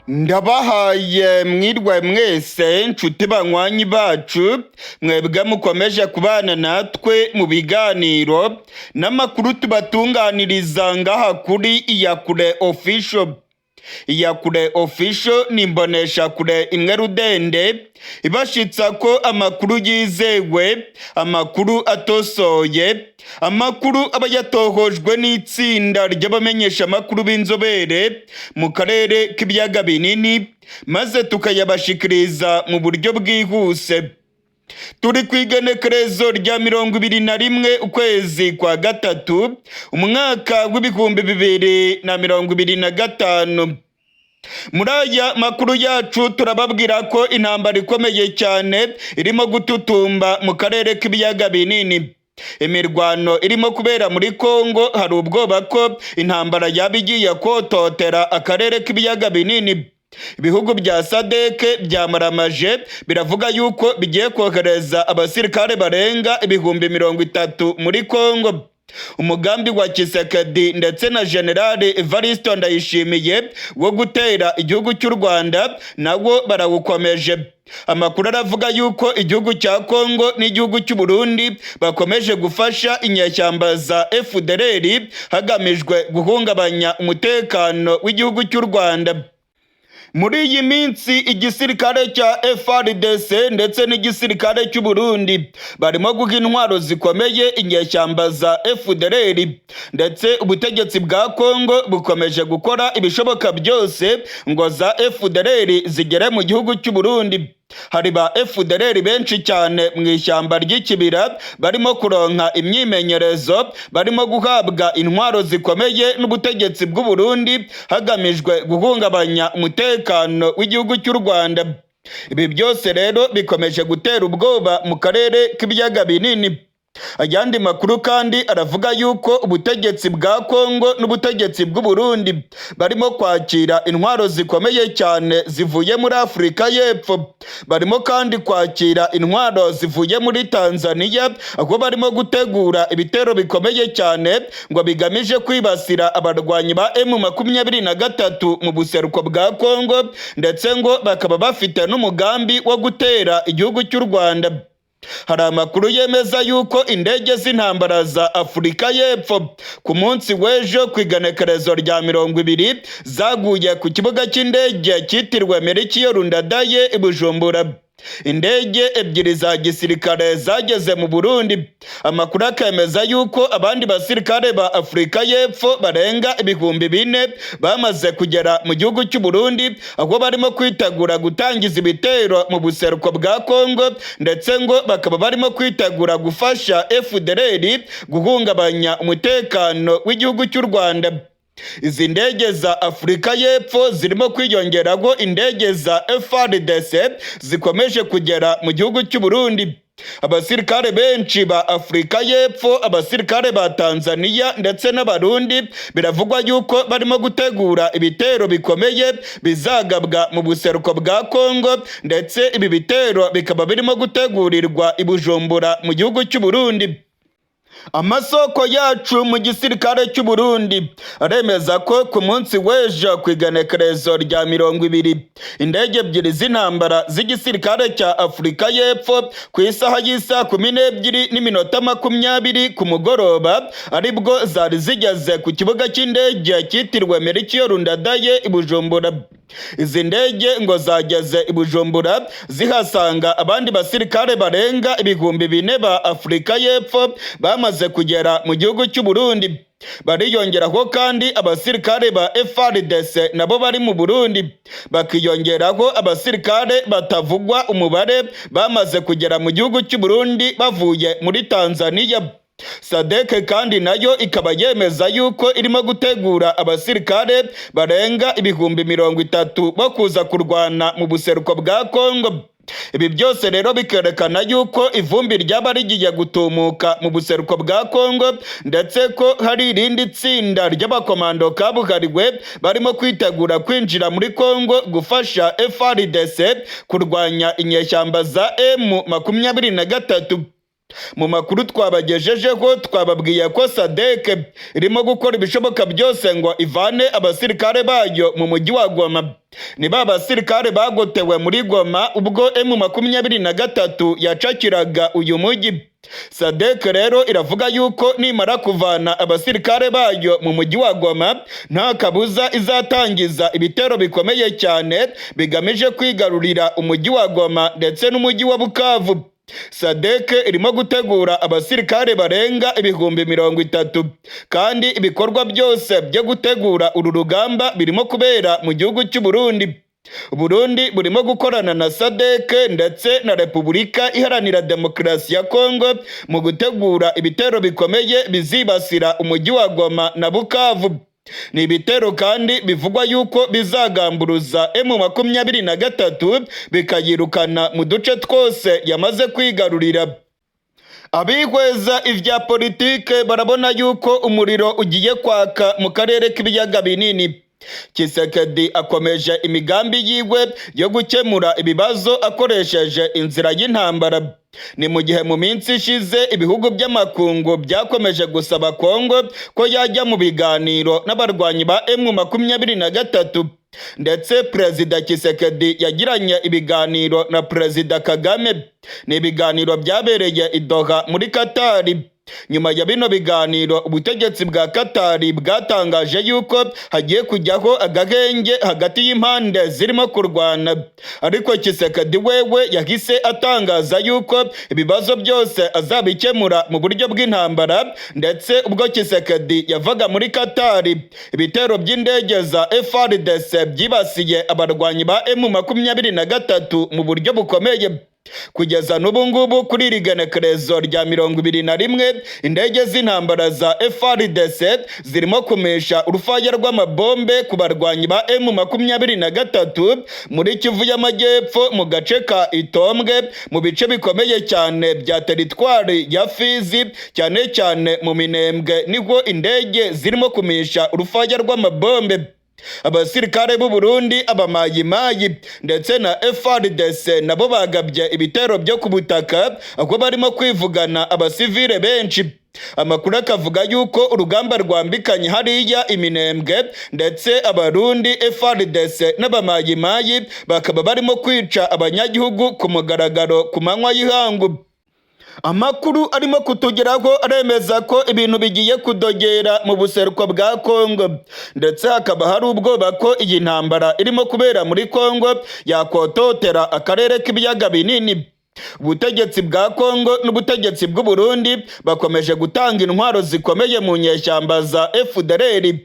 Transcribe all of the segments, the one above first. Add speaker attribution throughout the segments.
Speaker 1: Ndabahaye mwirwe mwese, nshuti banywanyi bacu, mwebwe mukomeje kubana natwe mu biganiro n'amakuru tubatunganiriza ngaha kuri Iyakure Official. Iyakure Official ni imboneshakure imwe rudende ibashitsa ko amakuru yizewe, amakuru atosoye, amakuru aba yatohojwe n'itsinda ry'abamenyeshamakuru b'inzobere mu karere k'ibiyaga binini, maze tukayabashikiriza mu buryo bwihuse. Turi ku igenekerezo rya 21 ukwezi kwa gatatu, umwaka w'2025. Muri aya makuru yacu turababwira ko intambara ikomeye cyane irimo gututumba mu karere k'ibiyaga binini. Imirwano irimo kubera muri Kongo, hari ubwoba ko intambara yaba igiye kototera akarere k'ibiyaga binini. Ibihugu bya SADC byamaramaje, biravuga yuko bigiye kohereza abasirikare barenga 30,000 muri Kongo. Umugambi wa Tshisekedi ndetse na Generali Evariste Ndayishimiye wo gutera igihugu cy'u Rwanda nawo barawukomeje. Amakuru aravuga yuko igihugu cya Kongo n'igihugu cy'u Burundi bakomeje gufasha inyeshyamba za FDLR hagamijwe guhungabanya umutekano w'igihugu cy'u Rwanda. Muri iyi minsi igisirikare cya FARDC ndetse n'igisirikare cy'u Burundi barimo guha intwaro zikomeye inyeshyamba za FDLR, ndetse ubutegetsi bwa Kongo bukomeje gukora ibishoboka byose ngo za FDLR zigere mu gihugu cy'u Burundi. Hari ba FDLR benshi cyane mu ishyamba ry'ikibira barimo kuronka imyimenyerezo, barimo guhabwa intwaro zikomeye n'ubutegetsi bw'u Burundi hagamijwe guhungabanya umutekano w'igihugu cy'u Rwanda. Ibi byose rero bikomeje gutera ubwoba mu karere k'ibiyaga binini. Ayandi makuru kandi aravuga yuko ubutegetsi bwa Kongo n'ubutegetsi bw'u Burundi barimo kwakira intwaro zikomeye cyane zivuye muri Afurika y'Epfo. Barimo kandi kwakira intwaro zivuye muri Tanzania, aho barimo gutegura ibitero bikomeye cyane ngo bigamije kwibasira abarwanyi ba M23 mu buseruko bwa Kongo, ndetse ngo bakaba bafite n'umugambi wo gutera igihugu cy'u Rwanda. Hari amakuru yemeza yuko indege z'intambara za Afurika y'Epfo ku munsi w'ejo ku igenekerezo rya 20 zaguye ku kibuga cy'indege cyitiriwe Melchior Ndadaye i Bujumbura. Indege ebyiri za gisirikare zageze mu Burundi. Amakuru akemeza yuko abandi basirikare ba Afurika y'Epfo barenga 4000 bamaze kugera mu gihugu cy'u Burundi, aho barimo kwitegura gutangiza ibitero mu buseruko bwa Kongo, ndetse ngo bakaba barimo kwitegura gufasha FDLR guhungabanya umutekano w'igihugu cy'u Rwanda. Izi ndege za Afurika y'Epfo zirimo kwiyongeraho indege za FARDC zikomeje kugera mu gihugu cy'u Burundi. Abasirikare benshi ba Afurika y'Epfo, abasirikare ba Tanzania ndetse n'Abarundi biravugwa yuko barimo gutegura ibitero bikomeye bizagabwa mu buseruko bwa Kongo, ndetse ibi bitero bikaba birimo gutegurirwa i Bujumbura mu gihugu cy'u Burundi. Amasoko yacu mu gisirikare cy'u Burundi aremeza ko ku munsi w'ejo ku igenekerezo rya 20 indege ebyiri z'intambara z'igisirikare cya Afurika y'Epfo ku isaha y'isaa 12:20 ku mugoroba aribwo zari zigeze ku kibuga cy'indege cyitiriwe Melchior Ndadaye i Bujumbura. Izi ndege ngo zageze i Bujumbura zihasanga abandi basirikare barenga 4000 ba Afurika y'Epfo bamaze kugera mu gihugu cy'u Burundi. Bariyongeraho kandi abasirikare ba FARDC nabo bari mu Burundi, bakiyongeraho abasirikare batavugwa umubare bamaze kugera mu gihugu cy'u Burundi bavuye muri Tanzania. SADC kandi nayo ikaba yemeza yuko irimo gutegura abasirikare barenga 30,000 bo kuza kurwana mu buseruko bwa Kongo. Ibi byose rero bikerekana yuko ivumbi ryaba rigiye gutumuka mu buseruko bwa Kongo, ndetse ko hari irindi tsinda ry'abakomando kabuhariwe barimo kwitegura kwinjira muri Kongo gufasha FARDC kurwanya inyeshyamba za M23. Mu makuru twabagejejeho twababwiye ko SADC irimo gukora ibishoboka byose ngo ivane abasirikare bayo mu mujyi wa Goma. Ni ba basirikare bagotewe muri Goma ubwo M23 yacakiraga uyu mujyi. SADC rero iravuga yuko nimara kuvana abasirikare bayo mu mujyi wa Goma, nta kabuza izatangiza ibitero bikomeye cyane bigamije kwigarurira umujyi wa Goma ndetse n'umujyi wa Bukavu. SADC irimo gutegura abasirikare barenga 30,000, kandi ibikorwa byose byo gutegura uru rugamba birimo kubera mu gihugu cy'u Burundi. Burundi burimo gukorana na SADC ndetse na Repubulika Iharanira Demokarasi ya Kongo mu gutegura ibitero bikomeye bizibasira umujyi wa Goma na Bukavu. Ni ibitero kandi bivugwa yuko bizagamburuza M23 bikayirukana mu duce twose yamaze kwigarurira. Abihweza ivya politike barabona yuko umuriro ugiye kwaka mu karere k'ibiyaga binini. Tshisekedi akomeje imigambi yiwe yo gukemura ibibazo akoresheje inzira y'intambara. Ni mu gihe mu minsi ishize ibihugu by'amakungu byakomeje gusaba Kongo ko yajya mu biganiro n'abarwanyi ba M23, ndetse Perezida Tshisekedi yagiranye ibiganiro na Perezida Kagame. Ni ibiganiro byabereye i Doha muri Katari. Nyuma ya bino biganiro, ubutegetsi bwa Katari bwatangaje yuko hagiye kujyaho agahenge hagati y'impande zirimo kurwana, ariko Tshisekedi wewe yahise atangaza yuko ibibazo byose azabikemura mu buryo bw'intambara. Ndetse ubwo Tshisekedi yavaga muri Katari, ibitero by'indege za FARDC byibasiye abarwanyi ba M23 mu buryo bukomeye. Kugeza n'ubu ngubu, kuri iri genekerezo rya 21, indege z'intambara za FARDC zirimo kumisha urufaya rw'amabombe ku barwanyi ba M23 muri Kivu y'Amajyepfo, mu gace ka Itombwe, mu bice bikomeye cyane bya teritwari ya Fizi, cyane cyane mu Minembwe, niho indege zirimo kumisha urufaya rw'amabombe. Abasirikare b'u Burundi, abamayimayi ndetse na FARDC nabo bagabye ibitero byo ku butaka, aho barimo kwivugana abasivile benshi. Amakuru akavuga yuko urugamba rwambikanye hariya Iminembwe, ndetse Abarundi, FARDC n'abamayimayi bakaba barimo kwica abanyagihugu ku mugaragaro ku manywa y'ihangu. Amakuru arimo kutugeraho aremeza ko ibintu bigiye kudogera mu buseruko bwa Kongo, ndetse hakaba hari ubwoba ko iyi ntambara irimo kubera muri Kongo yakototera akarere k'ibiyaga binini. Ubutegetsi bwa Kongo n'ubutegetsi bw'u Burundi bakomeje gutanga intwaro zikomeye mu nyeshyamba za FDLR,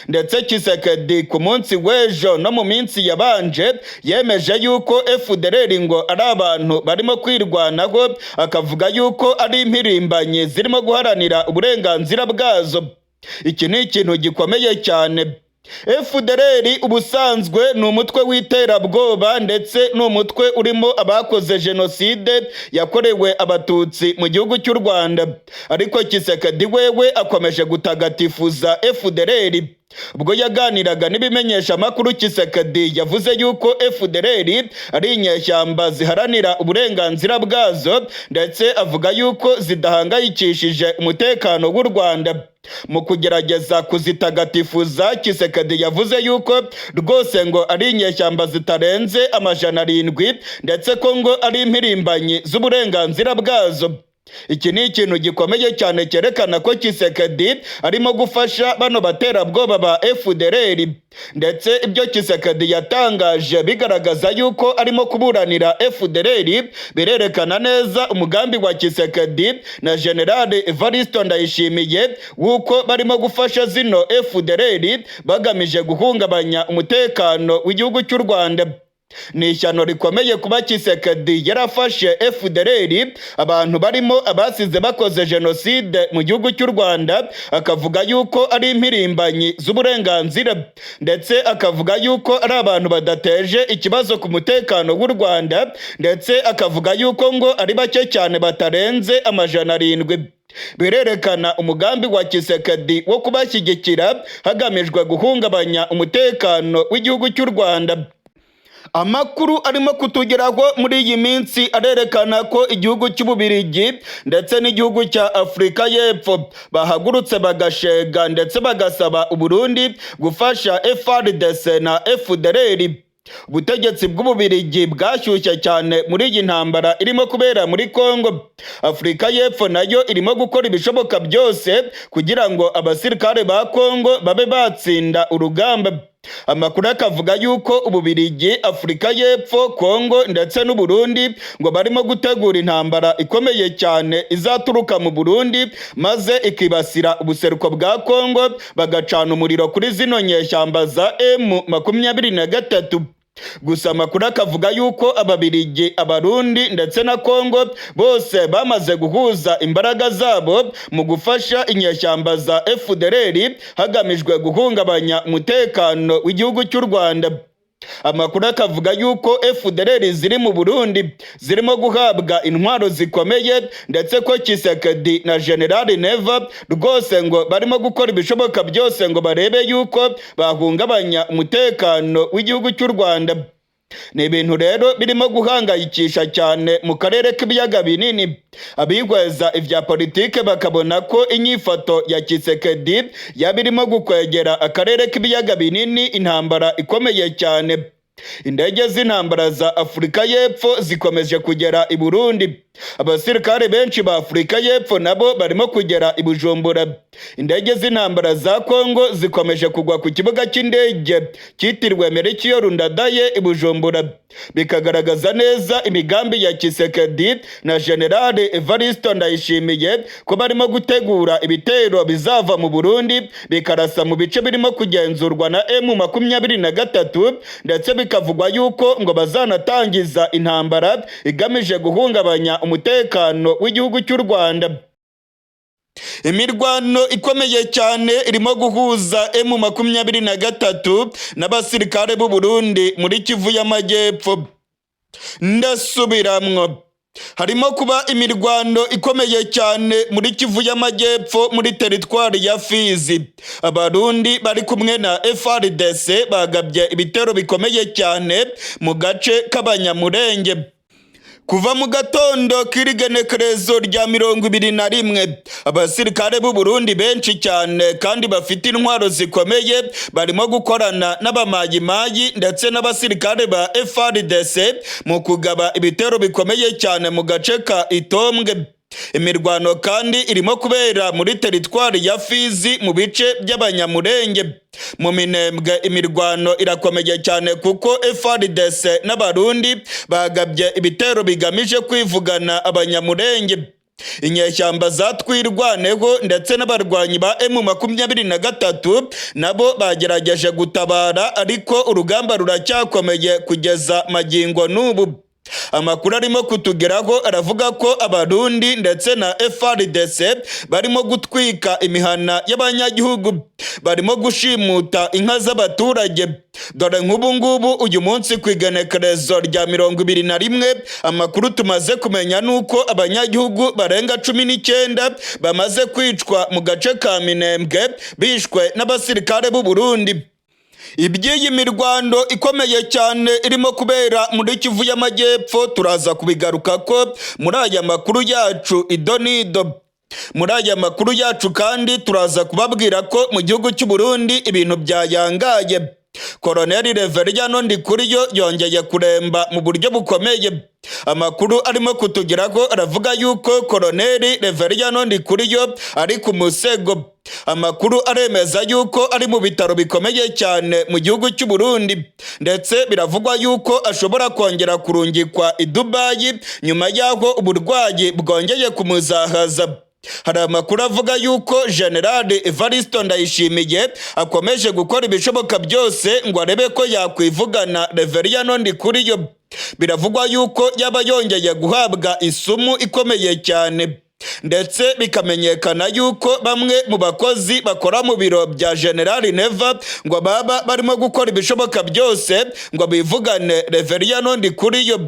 Speaker 1: ndetse Tshisekedi ku munsi w'ejo no mu minsi yabanje yemeje yuko FDLR ngo ari abantu barimo kwirwanaho, akavuga yuko ari impirimbanyi zirimo guharanira uburenganzira bwazo. Iki ni ikintu gikomeye cyane. FDLR ubusanzwe ni umutwe w'iterabwoba, ndetse ni umutwe urimo abakoze jenoside yakorewe Abatutsi mu gihugu cy'u Rwanda, ariko Tshisekedi wewe akomeje gutagatifuza FDLR. Ubwo yaganiraga n'ibimenyeshamakuru, Tshisekedi yavuze yuko FDLR ari inyeshyamba ziharanira uburenganzira bwazo, ndetse avuga yuko zidahangayikishije umutekano w'u Rwanda. Mu kugerageza kuzitagatifuza, Tshisekedi yavuze yuko rwose ngo ari inyeshyamba zitarenze 700, ndetse ko ngo ari impirimbanyi z'uburenganzira bwazo. Iki ni ikintu gikomeye cyane cyerekana ko Tshisekedi arimo gufasha bano baterabwoba ba FDLR, ndetse ibyo Tshisekedi yatangaje bigaragaza yuko arimo kuburanira FDLR. Birerekana neza umugambi wa Tshisekedi na General Evariste Ndayishimiye w'uko barimo gufasha zino FDLR bagamije guhungabanya umutekano w'igihugu cy'u Rwanda. Ni ishyano rikomeye kuba Tshisekedi yarafashe FDLR, abantu barimo abasize bakoze jenoside mu gihugu cy'u Rwanda, akavuga yuko ari impirimbanyi z'uburenganzira, ndetse akavuga yuko ari abantu badateje ikibazo ku mutekano w'u Rwanda, ndetse akavuga yuko ngo ari bake cyane batarenze 700. Birerekana umugambi wa Tshisekedi wo kubashyigikira hagamijwe guhungabanya umutekano w'igihugu cy'u Rwanda. Amakuru arimo kutugeraho muri iyi minsi arerekana ko igihugu cy'Ububirigi ndetse n'igihugu cya Afurika y'Epfo bahagurutse bagashega ndetse bagasaba Uburundi gufasha FARDC na FDLR. Ubutegetsi bw'Ububirigi bwashyushye cyane muri iyi ntambara irimo kubera muri Kongo. Afurika y'Epfo nayo irimo gukora ibishoboka byose kugira ngo abasirikare ba Kongo babe batsinda urugamba. Amakuru akavuga yuko Ububirigi, Afurika y'Epfo, Kongo ndetse n'Uburundi ngo barimo gutegura intambara ikomeye cyane izaturuka mu Burundi maze ikibasira ubuseruko bwa Kongo, bagacana umuriro kuri zino nyeshyamba za M23. Gusa amakuru akavuga yuko Ababirigi, Abarundi ndetse na Kongo bose bamaze guhuza imbaraga zabo mu gufasha inyeshyamba za FDLR hagamijwe guhungabanya umutekano w'igihugu cy'u Rwanda. Amakuru akavuga yuko FDLR ziri mu Burundi zirimo guhabwa intwaro zikomeye, ndetse ko Tshisekedi na General Neva rwose ngo barimo gukora ibishoboka byose ngo barebe yuko bahungabanya umutekano w'igihugu cy'u Rwanda. Ni ibintu rero birimo guhangayikisha cyane mu karere k'ibiyaga binini. Abihweza ibya politike bakabona ko inyifato ya Tshisekedi yaba irimo gukwegera akarere k'ibiyaga binini intambara ikomeye cyane. Indege z'intambara za Afurika y'Epfo zikomeje kugera i Burundi. Abasirikare benshi ba Afurika y'Epfo nabo barimo kugera i Bujumbura. Indege z'intambara za Kongo zikomeje kugwa ku kibuga cy'indege cyitiriwe Melchior Ndadaye i Bujumbura, bikagaragaza neza imigambi ya Tshisekedi na General Evariste Ndayishimiye ko barimo gutegura ibitero bizava mu Burundi bikarasa mu bice birimo kugenzurwa na M23, ndetse bikavugwa yuko ngo bazanatangiza intambara igamije guhungabanya umutekano w'igihugu cy'u Rwanda. Imirwano ikomeye cyane irimo guhuza M23 n'abasirikare b'u Burundi muri Kivu y'Amajyepfo. Ndasubiramwo, harimo kuba imirwano ikomeye cyane muri Kivu y'Amajyepfo, muri teritwari ya Fizi. Abarundi bari kumwe na FARDC bagabye ibitero bikomeye cyane mu gace k'Abanyamurenge. Kuva mu gatondo k'irigenekerezo rya 21, abasirikare b'u Burundi benshi cyane kandi bafite intwaro zikomeye barimo gukorana n'abamayimayi ndetse n'abasirikare ba FARDC mu kugaba ibitero bikomeye cyane mu gace ka Itombwe. Imirwano kandi irimo kubera muri teritwari ya Fizi mu bice by'Abanyamurenge. Mu Minembwe imirwano irakomeye cyane kuko FARDC n'Abarundi bagabye ibitero bigamije kwivugana Abanyamurenge. Inyeshyamba za Twirwaneho ndetse n'abarwanyi ba M23 nabo bagerageje gutabara, ariko urugamba ruracyakomeye kugeza magingo n'ubu. Amakuru arimo kutugeraho aravuga ko Abarundi ndetse na FARDC barimo gutwika imihana y'abanyagihugu, barimo gushimuta inka z'abaturage. Dore nk'ubu ngubu uyu munsi ku igenekerezo rya 21, amakuru tumaze kumenya ni uko abanyagihugu barenga 19 bamaze kwicwa mu gace ka Minembwe, bishwe n'abasirikare b'u Burundi. Iby'iyi mirwano ikomeye cyane irimo kubera muri Kivu y'Amajyepfo turaza kubigaruka ko muri aya makuru yacu idonido. Muri aya makuru yacu kandi turaza kubabwira ko mu gihugu cy'u Burundi ibintu byayangaye. Koloneli Reveriyano Ndikuriyo yongeye kuremba mu buryo bukomeye. Amakuru arimo kutugeraho aravuga yuko Koloneli Reveriyano Ndikuriyo ari ku musego. Amakuru aremeza yuko ari mu bitaro bikomeye cyane mu gihugu cy'u Burundi, ndetse biravugwa yuko ashobora kongera kurungikwa i Dubayi nyuma y'aho uburwayi bwongeye kumuzahaza. Hari amakuru avuga yuko General Evaristo Ndayishimiye akomeje gukora ibishoboka byose ngo arebe ko yakwivugana Reveriyano Ndikuriyo. Biravugwa yuko yaba yongeye guhabwa isumu ikomeye cyane, ndetse bikamenyekana yuko bamwe mu bakozi bakora mu biro bya General Neva ngo baba barimo gukora ibishoboka byose ngo bivugane Reveriyano Ndikuriyo.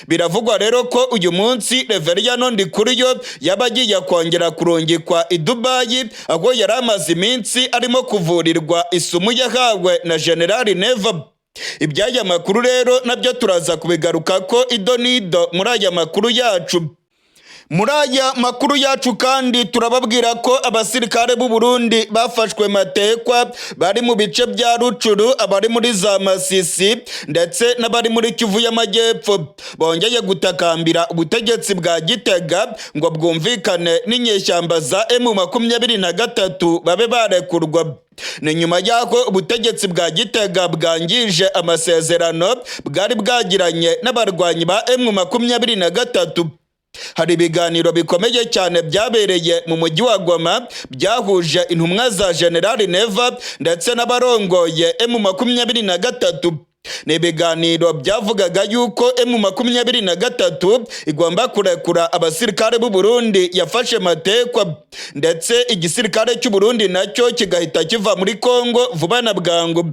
Speaker 1: Biravugwa rero ko uyu munsi Reveriyano Ndikuriyo yaba agiye kongera kurungikwa i Dubayi, aho yari amaze iminsi arimo kuvurirwa isumu yahawe na General Neva. Iby'aya makuru rero nabyo turaza kubigaruka ko ido n'ido muri aya makuru yacu. Muri aya makuru yacu kandi turababwira ko abasirikare b'u Burundi bafashwe matekwa bari mu bice bya Rucuru, abari muri za Masisi ndetse n'abari muri Kivu y'Amajyepfo bongeye gutakambira ubutegetsi bwa Gitega ngo bwumvikane n'inyeshyamba za M23 babe barekurwa. Ni nyuma y'aho ubutegetsi bwa Gitega bwangije amasezerano bwari bwagiranye n'abarwanyi ba M23. Hari ibiganiro bikomeye cyane byabereye mu mujyi wa Goma byahuje intumwa za General Neva ndetse n'abarongoye M23. Ni ibiganiro byavugaga yuko M23 igomba kurekura abasirikare b'u Burundi yafashe matekwa, ndetse igisirikare cy'u Burundi nacyo kigahita kiva muri Kongo vuba na bwangu.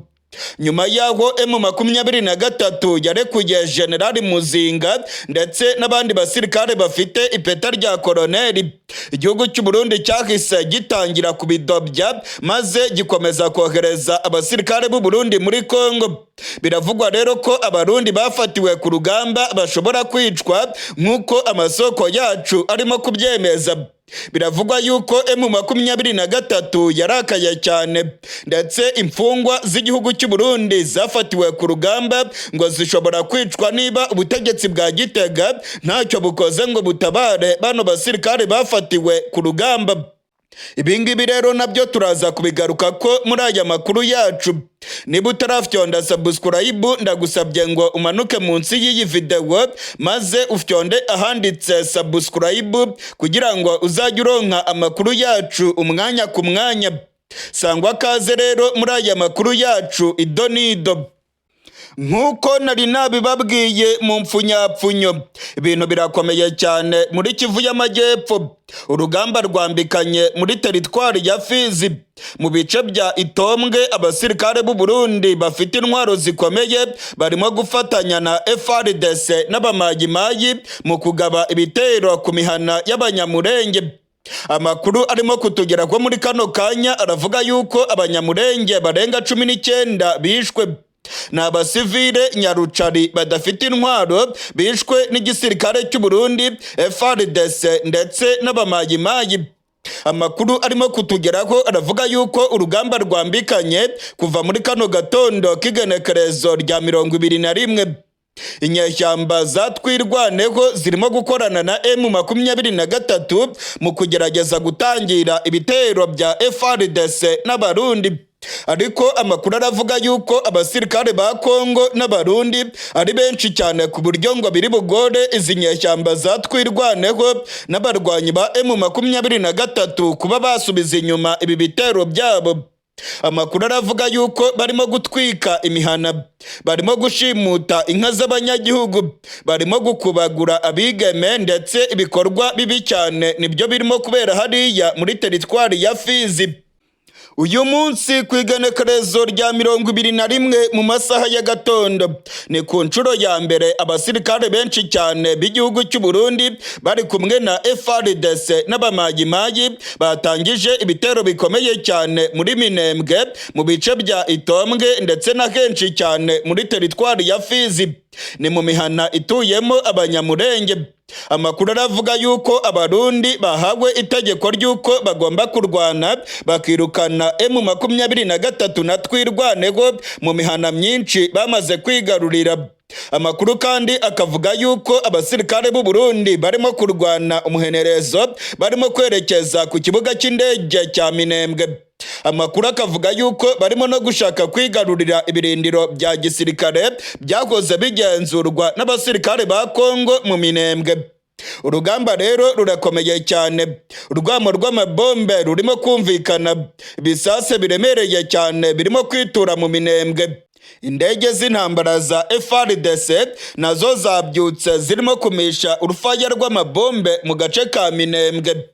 Speaker 1: Nyuma y'aho M23 yarekuye General Muzinga ndetse n'abandi basirikare bafite ipeta rya koroneri, igihugu cy'u Burundi cyahise gitangira kubidobya maze gikomeza kohereza abasirikare b'u Burundi muri Kongo. Biravugwa rero ko Abarundi bafatiwe ku rugamba bashobora kwicwa, nk'uko amasoko yacu arimo kubyemeza. Biravugwa yuko M23 yarakaye cyane, ndetse imfungwa z'igihugu cy'u Burundi zafatiwe ku rugamba ngo zishobora kwicwa niba ubutegetsi bwa Gitega ntacyo bukoze ngo butabare bano basirikare bafatiwe ku rugamba. Ibi ngibi rero nabyo turaza kubigaruka ko muri aya makuru yacu. Niba utarafyonda subscribe, ndagusabye ngo umanuke munsi y'iyi videwo maze ufyonde ahanditse subscribe kugira ngo uzajye uronka amakuru yacu umwanya ku mwanya. Sangwa kaze rero muri aya makuru yacu ido n'ido. Nk'uko nari nabibabwiye mu mpfunyapfunyo, ibintu birakomeye cyane muri Kivu y'Amajyepfo. Urugamba rwambikanye muri teritwari ya Fizi mu bice bya Itombwe. Abasirikare b'u Burundi bafite intwaro zikomeye barimo gufatanya na FARDC n'Abamayimayi mu kugaba ibitero ku mihana y'Abanyamurenge. Amakuru arimo kutugera ko muri kano kanya aravuga yuko Abanyamurenge barenga 19 bishwe. Ni abasivile nyarucari badafite intwaro bishwe n'igisirikare cy'u Burundi, FARDC ndetse n'Abamayimayi. Amakuru arimo kutugeraho aravuga yuko urugamba rwambikanye kuva muri kano gatondo k'igenekerezo rya 21. Inyeshyamba za Twirwaneho zirimo gukorana na M23 mu kugerageza gutangira ibitero bya FARDC n'Abarundi, ariko amakuru aravuga yuko abasirikare ba Kongo n'Abarundi ari benshi cyane ku buryo ngo biri bugore izi nyeshyamba za Twirwaneho n'abarwanyi ba M23 kuba basubiza inyuma ibi bitero byabo. Amakuru aravuga yuko barimo gutwika imihana, barimo gushimuta inka z'abanyagihugu, barimo gukubagura abigeme, ndetse ibikorwa bibi cyane nibyo birimo kubera hariya muri teritwari ya Fizi. Uyu munsi ku igenekerezo rya 21 mu masaha y'agatondo, ni ku nshuro ya mbere abasirikare benshi cyane b'igihugu cy'u Burundi bari kumwe na FARDC n'Abamayimayi batangije ibitero bikomeye cyane muri Minembwe, mu bice bya Itombwe ndetse na henshi cyane muri teritwari ya Fizi. Ni mu mihana ituyemo Abanyamurenge. Amakuru aravuga yuko Abarundi bahawe itegeko ry'uko bagomba kurwana bakirukana M23 na Twirwaneho mu mihana myinshi bamaze kwigarurira. Amakuru kandi akavuga yuko abasirikare b'u Burundi barimo kurwana umuhenerezo, barimo kwerekeza ku kibuga cy'indege cya Minembwe. Amakuru akavuga yuko barimo no gushaka kwigarurira ibirindiro bya gisirikare byahoze bigenzurwa n'abasirikare ba Kongo mu Minembwe. Urugamba rero rurakomeye cyane, urwamo rw'amabombe rurimo kumvikana, ibisase biremereye cyane birimo kwitura mu Minembwe. Indege z'intambara za FARDC nazo zabyutse zirimo kumisha urufaya rw'amabombe mu gace ka Minembwe.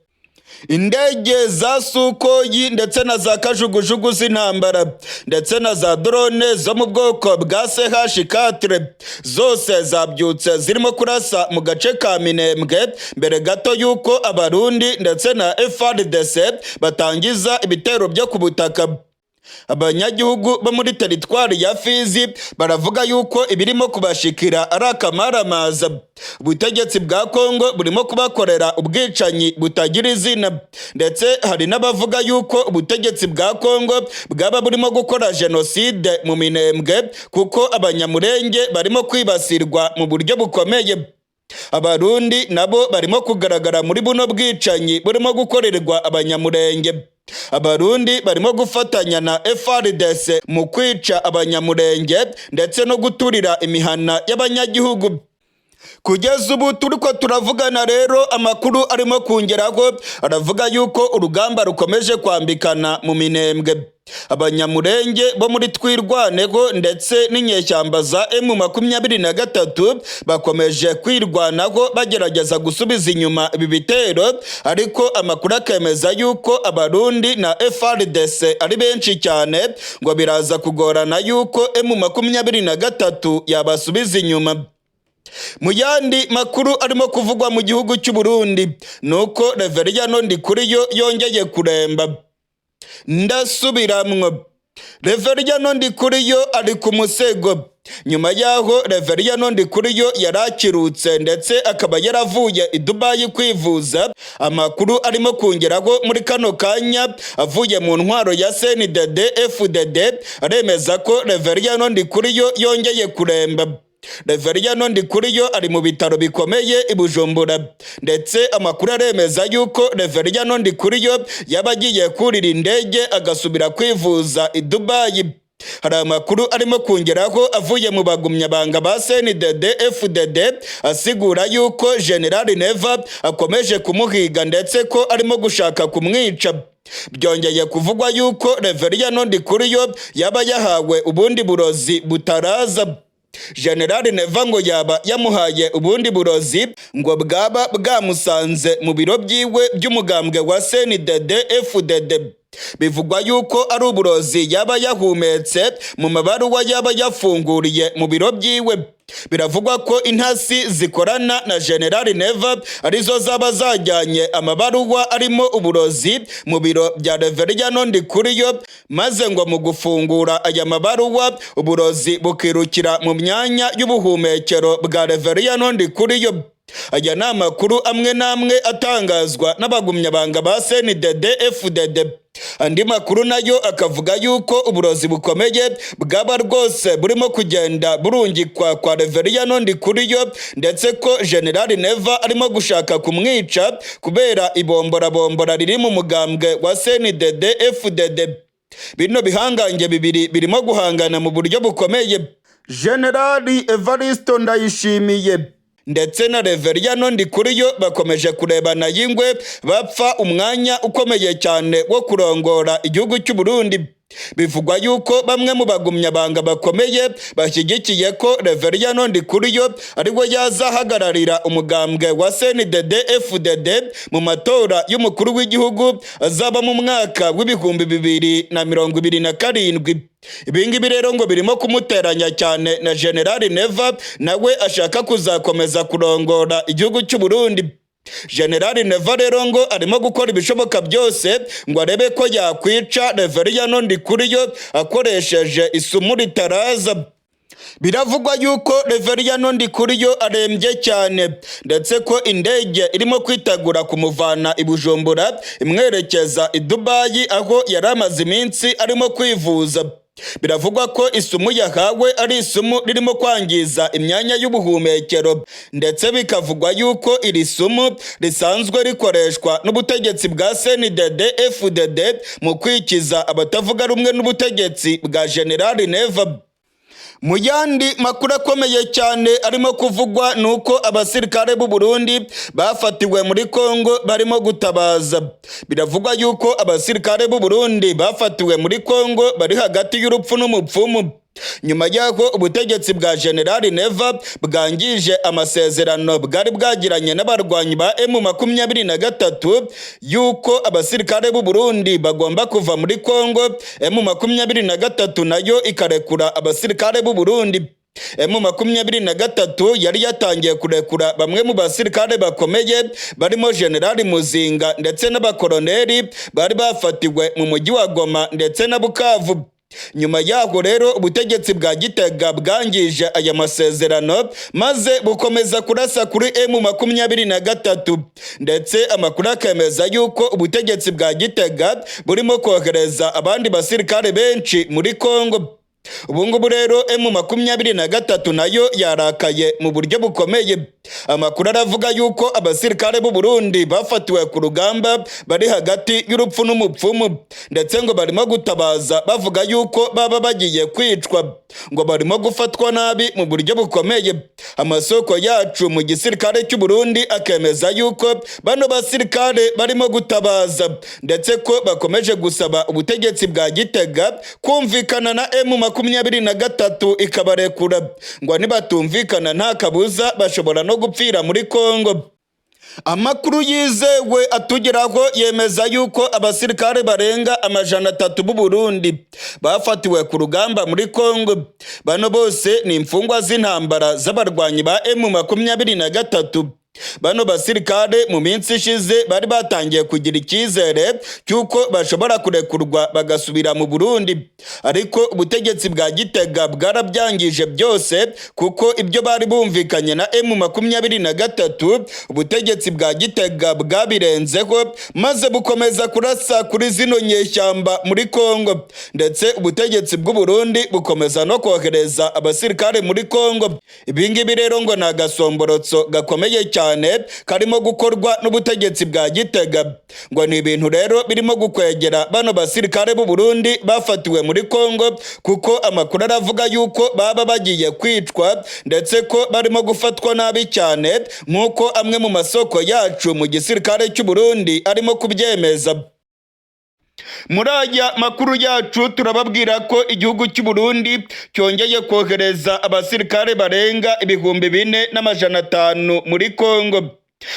Speaker 1: Indege za Sukhoi ndetse na za kajugujugu z'intambara ndetse na za drone zo mu bwoko bwa CH4 zose zabyutse zirimo kurasa mu gace ka Minembwe mbere gato y'uko Abarundi ndetse na FARDC batangiza ibitero byo ku butaka. Abanyagihugu bo muri teritwari ya Fizi baravuga yuko ibirimo kubashikira ari akamaramaza. Ubutegetsi bwa Kongo burimo kubakorera ubwicanyi butagira izina, ndetse hari n'abavuga yuko ubutegetsi bwa Kongo bwaba burimo gukora jenoside mu Minembwe, kuko Abanyamurenge barimo kwibasirwa mu buryo bukomeye. Abarundi nabo barimo kugaragara muri buno bwicanyi burimo gukorerwa Abanyamurenge. Abarundi barimo gufatanya na FARDC mu kwica Abanyamurenge ndetse no guturira imihana y'abanyagihugu. Kugeza ubu turiko turavugana rero, amakuru arimo kungeraho aravuga yuko urugamba rukomeje kwambikana mu Minembwe. Abanyamurenge bo muri Twirwaneho ndetse n'inyeshyamba za M23 bakomeje kwirwanaho, bagerageza gusubiza inyuma ibi bitero, ariko amakuru akemeza yuko Abarundi na FARDC ari benshi cyane, ngo biraza kugorana yuko M23 yabasubiza inyuma. Mu yandi makuru arimo kuvugwa mu gihugu cy'u Burundi nuko Reveriyano Ndikuriyo yongeye kuremba. Ndasubiramwo, Reveriyano Ndikuriyo ari ku musego. Nyuma yaho Reveriyano Ndikuriyo yarakirutse ndetse akaba yaravuye i Dubayi kwivuza, amakuru arimo kongeraho muri kano kanya avuye mu ntwaro ya CNDD FDD aremeza ko Reveriyano Ndikuriyo yongeye kuremba. Reveriyano Ndikuriyo ari mu bitaro bikomeye i Bujumbura, ndetse amakuru aremeza yuko Reveriyano Ndikuriyo yaba agiye kurira indege agasubira kwivuza i Dubayi. Hari amakuru arimo kongeraho avuye mu bagumyabanga ba CNDD FDD asigura yuko General Neva akomeje kumuhiga, ndetse ko arimo gushaka kumwica. Byongeye kuvugwa yuko Reveriyano Ndikuriyo yaba yahawe ubundi burozi butaraza. General Neva ngo yaba yamuhaye ubundi burozi, ngo bwaba bwamusanze mu biro byiwe by'umugambwe wa CNDD FDD. Bivugwa yuko ari uburozi yaba yahumetse mu mabaruwa yaba yafunguriye mu biro byiwe. Biravugwa ko intasi zikorana na General Neva arizo zaba zajyanye amabaruwa arimo uburozi mu biro bya Reveriyano Ndikuriyo, maze ngo mu gufungura aya mabaruwa uburozi bukirukira mu myanya y'ubuhumekero bwa Reveriyano Ndikuriyo. Aya ni amakuru amwe n'amwe atangazwa n'abagumyabanga ba CNDD FDD. Andi makuru nayo akavuga yuko uburozi bukomeye bwaba rwose burimo kugenda burungikwa kwa Reveriyano Ndikuriyo, ndetse ko General Neva arimo gushaka kumwica kubera ibomborabombora riri mu mugambwe wa CNDD FDD. Bino bihangange bibiri birimo guhangana mu buryo bukomeye. General Evaristo Ndayishimiye ndetse na Reveriyano Ndikuriyo bakomeje kurebana y'ingwe, bapfa umwanya ukomeye cyane wo kurongora igihugu cy'u Burundi. Bivugwa yuko bamwe mu bagumyabanga bakomeye bashyigikiye ko Reveriyano Ndikuriyo ariwe yazahagararira umugambwe wa CNDD FDD mu matora y'umukuru w'igihugu azaba mu mwaka w'2027. Ibingibi rero ngo birimo kumuteranya cyane na General Neva, nawe ashaka kuzakomeza kurongora igihugu cy'u Burundi. General Neva rero ngo arimo gukora ibishoboka byose ngo arebe ko yakwica Reveriyano Ndikuriyo akoresheje isumu ritaraza. Biravugwa yuko Reveriyano Ndikuriyo arembye cyane, ndetse ko indege irimo kwitegura kumuvana i Bujumbura imwerekeza i Dubayi, aho yari amaze iminsi arimo kwivuza. Biravugwa ko isumu yahawe ari isumu ririmo kwangiza imyanya y'ubuhumekero, ndetse bikavugwa yuko iri sumu risanzwe rikoreshwa n'ubutegetsi bwa CNDD FDD mu kwikiza abatavuga rumwe n'ubutegetsi bwa General Neva. Mu yandi makuru akomeye cyane arimo kuvugwa ni uko abasirikare b'u Burundi bafatiwe muri Kongo barimo gutabaza. Biravugwa yuko abasirikare b'u Burundi bafatiwe muri Kongo bari hagati y'urupfu n'umupfumu, nyuma y'aho ubutegetsi bwa General Neva bwangije amasezerano bwari bwagiranye n'abarwanyi ba M23 yuko abasirikare b'u Burundi bagomba kuva muri Kongo, M23 nayo ikarekura abasirikare b'u Burundi. M23 yari yatangiye kurekura bamwe mu basirikare bakomeye barimo Generali Muzinga ndetse n'abakoloneli bari bafatiwe mu mujyi wa Goma ndetse na Bukavu. Nyuma yaho rero, ubutegetsi bwa Gitega bwangije aya masezerano maze bukomeza kurasa kuri M23, ndetse amakuru akemeza yuko ubutegetsi bwa Gitega burimo kohereza abandi basirikare benshi muri Kongo. Ubu ngubu rero M23 nayo yarakaye mu buryo bukomeye. Amakuru aravuga yuko abasirikare b'u Burundi bafatiwe ku rugamba bari hagati y'urupfu n'umupfumu, ndetse ngo barimo gutabaza bavuga yuko baba bagiye kwicwa, ngo barimo gufatwa nabi mu buryo bukomeye. Amasoko yacu mu gisirikare cy'u Burundi akemeza yuko bano basirikare barimo gutabaza, ndetse ko bakomeje gusaba ubutegetsi bwa Gitega kumvikana na M23 ikabarekura, ngo nibatumvikana nta kabuza bashobora no gupfira muri Kongo. Amakuru yizewe atugeraho yemeza yuko abasirikare barenga 300 b'u Burundi bafatiwe ku rugamba muri Kongo. Bano bose ni imfungwa z'intambara z'abarwanyi ba M23. Bano basirikare mu minsi ishize bari batangiye kugira icyizere cy'uko bashobora kurekurwa bagasubira mu Burundi, ariko ubutegetsi bwa Gitega bwarabyangije byose, kuko ibyo bari bumvikanye na M23 ubutegetsi bwa Gitega bwabirenzeho maze bukomeza kurasa kuri zino nyeshyamba muri Kongo, ndetse ubutegetsi bw'u Burundi bukomeza no kohereza abasirikare muri Kongo. Ibi ngibi rero ngo ni agasomborotso gakomeye cyane karimo gukorwa n'ubutegetsi bwa Gitega. Ngo ni ibintu rero birimo gukwegera bano basirikare b'u Burundi bafatiwe muri Kongo, kuko amakuru aravuga yuko baba bagiye kwicwa, ndetse ko barimo gufatwa nabi cyane, nk'uko amwe mu masoko yacu mu gisirikare cy'u Burundi arimo kubyemeza. Muri aya makuru yacu turababwira ko igihugu cy'u Burundi cyongeye kohereza abasirikare barenga 4500 muri Kongo.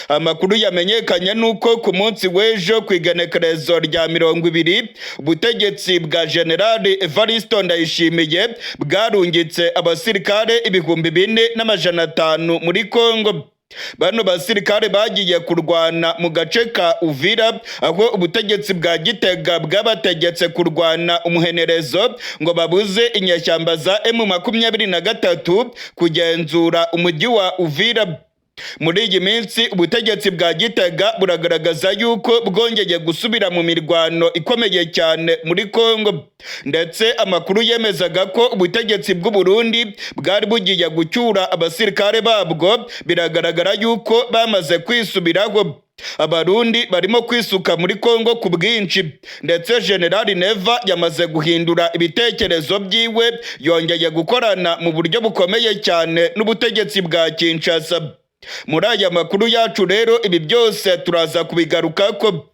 Speaker 1: Amakuru yamenyekanye nuko ku munsi w'ejo, ku igenekerezo rya 20, ubutegetsi bwa Generali Evaristo Ndayishimiye bwarungitse abasirikare 4500 muri Kongo. Bano basirikare bagiye kurwana mu gace ka Uvira, aho ubutegetsi bwa Gitega bwabategetse kurwana umuhenerezo ngo babuze inyeshyamba za M23 kugenzura umujyi wa Uvira. Muri iyi minsi ubutegetsi bwa Gitega buragaragaza yuko bwongeye gusubira mu mirwano ikomeye cyane muri Kongo, ndetse amakuru yemezaga ko ubutegetsi bw'u Burundi bwari bugiye gucyura abasirikare babwo biragaragara yuko bamaze kwisubiraho. Abarundi barimo kwisuka muri Kongo ku bwinshi, ndetse Generali Neva yamaze guhindura ibitekerezo byiwe, yongeye gukorana mu buryo bukomeye cyane n'ubutegetsi bwa Kinshasa. Muri aya makuru yacu rero ibi byose turaza kubigarukako.